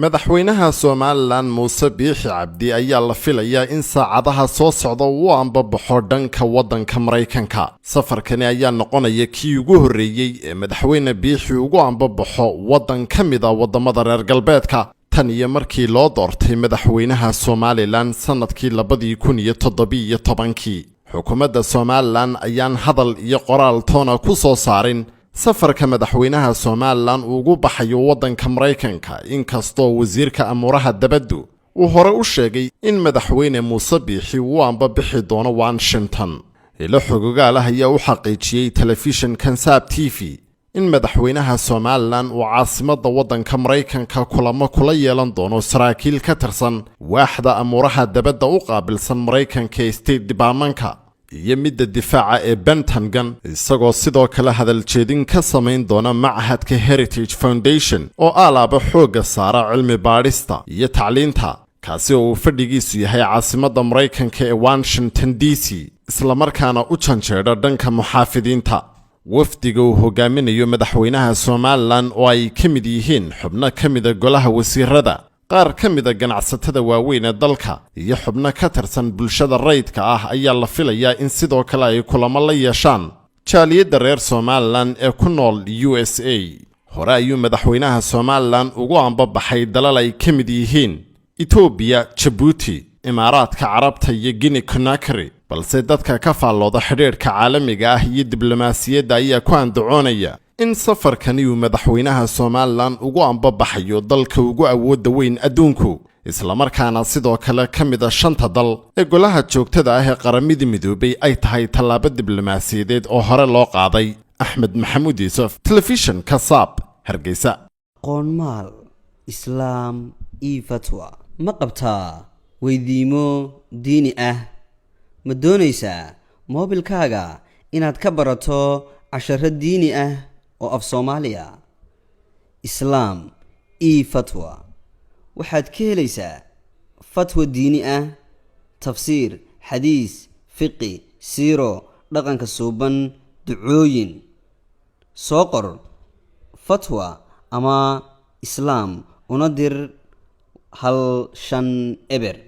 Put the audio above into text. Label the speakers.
Speaker 1: Madaxweynaha Somaliland Muuse Biixi Cabdi ayaa la filayaa in saacadaha soo socda uu ambabaxo dhanka waddanka Maraykanka. Safarkani ayaa noqonaya kii ugu horreeyey ee madaxweyne Biixi ugu ambabaxo waddan ka mid ah waddamada reer galbeedka tan iyo markii loo doortay madaxweynaha Somaliland sannadkii 2017-kii. Xukuumadda Somaliland ayaan hadal iyo qoraal toona ku soo saarin safarka madaxweynaha Somaliland ugu baxayo waddanka Maraykanka, inkastoo wasiirka amuuraha dabaddu uu hore u sheegay in madaxweyne Muuse Biixi uu ambabixi doono Washington. Ilo xogogaalah ayaa u xaqiijiyey telefishinkan Saab TV in madaxweynaha Somaliland uu caasimadda waddanka Maraykanka kulamo kula yeelan doono saraakiil ka tirsan waaxda amuuraha dabadda u qaabilsan Maraykanka ee State Departmentka iyo midda difaaca ee Pentagon, isagoo sidoo kale hadaljeedin ka samayn doona machadka Heritage Foundation oo aalaaba xoogga saara cilmi baadhista iyo tacliinta, kaasi oo uu fadhigiisu yahay caasimadda Maraykanka ee Washington DC, islamarkaana u janjeedha dhanka muxaafidiinta. Wafdiga uu hogaaminayo madaxweynaha Somaliland oo ay ka mid yihiin xubno ka mida golaha wasiirada, qaar ka mida ganacsatada waaweyn ee dalka iyo xubno ka tirsan bulshada rayidka ah ayaa la filayaa in sidoo kale ay kulamo la yeeshaan jaaliyadda reer Somaliland ee ku nool USA. Hore ayuu madaxweynaha Somaliland ugu ambabaxay dalal ay ka mid yihiin Itoobiya, Jabuuti, Imaaraadka Carabta iyo Guinea Conakry, balse dadka ka faallooda xidhiidhka caalamiga ah iyo diblomaasiyadda ayaa ku andacoonaya in safarkani uu madaxweynaha Somaliland ugu ambabaxayo dalka ugu awoodda weyn adduunku, islamarkaana sidoo kale ka mid ah shanta dal ee golaha joogtada ah ee Qaramada Midoobay, ay tahay tallaabo diblomaasiyadeed oo hore loo qaaday. Axmed Maxamuud Yuusuf, telefishinka Saab, Hargeysa.
Speaker 2: Qoonmaal Islaam io fatwa ma qabtaa weydiimo diini ah? Ma doonaysaa moobilkaaga inaad ka barato casharo diini ah oo af Soomaaliya? Islaam io Fatwa waxaad ka helaysaa fatwa diini ah, tafsiir, xadiis, fiqi, siiro, dhaqanka suuban, ducooyin. Soo qor "fatwa" ama "islaam" una dir 150.